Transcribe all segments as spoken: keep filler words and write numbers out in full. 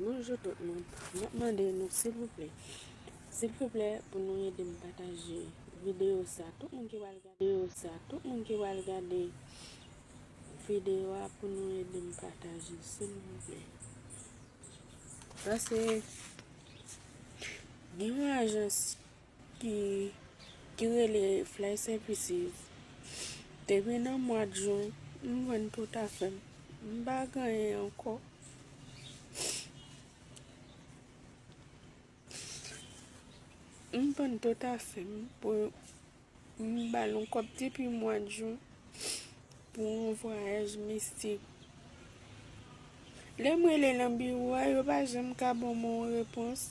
Bonjou tout moun. M ap mande nou silvouplè, silvouplè pou nou ede m pataje videyo sa. Tout moun ki pral gade videyo sa, tout moun ki pral gade videyo a, pou nou ede m pataje silvouplè. Paske gen yon ajans ki, ki rele Fly Services. Depi nan mwa jen, m vann tout afè m. M pa gen anyen ankò. M vann tout afè m pou m ba l yon kòb depi mwa jen pou yon vwayaj mistik. Lè m rele nan biwo a, yo pa janm ka ban mwen yon repons.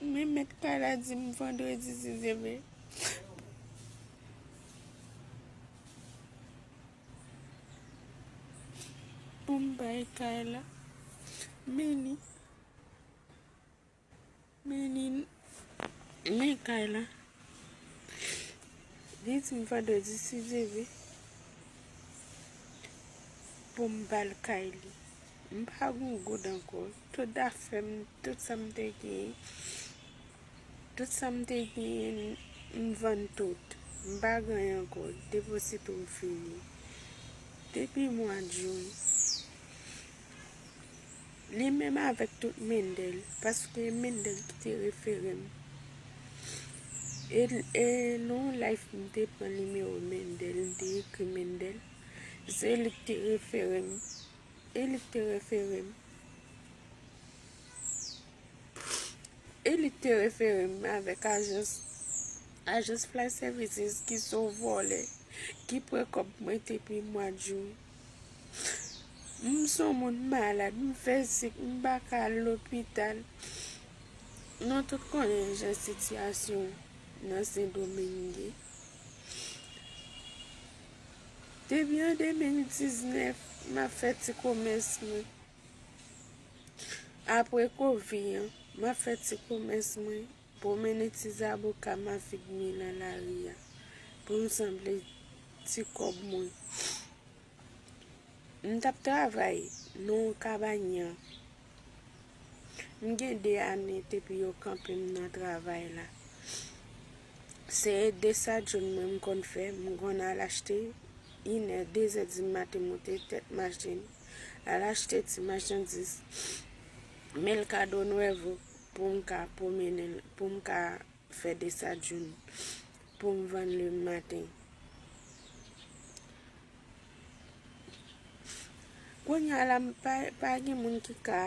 Men mèt kay la di m vandredi diznèf è pou m bay kay la. Men li, men li, men kay la. Li di m vandredi si Dye vle pou m ba l kay li. M pa gen goud ankò. Tout afè m, tout sa m te genyen, tout sa m te genyen, m vann tout. M pa gen anyen ankò. Depo sitou m fini. Depi mwa jen. Li menm avèk tout Mendel, paske Mendel ki te refere m. E, e nan yon live m te pran nimewo Mendel, m te ekri Mendel. Se li ki te refere m. E li ki te refere m. E li ki te refere m avèk ajans, ajans Fly Services ki se yon vòlè, ki pran kòb mwen depi mwa jen. M se yon moun malad, m fè sik, m pa ka al lopital. Nou tout konnen jan sitiyasyon nan Sendomeng ye. Depi an de mil diznèf, m ap fè ti komès mwen. Apre kovid an, m ap fè ti komès mwen, pwomennen ti zaboka m avèk mi nan lari a, pou m sanble ti kòb mwen. M t ap travay nan yon kabanyan. M gen de ane depi yo kanpe m nan travay la. Se de sa djoun mwen m konn fè, m konn al achte inè, dezè di maten, monte tèt machin, al achte ti machandiz, Mercado Nuevo, pou m ka pwomennen, pou m ka fè de sa djoun, pou m vann le maten. Kounye a la, m pa, pa gen moun ki ka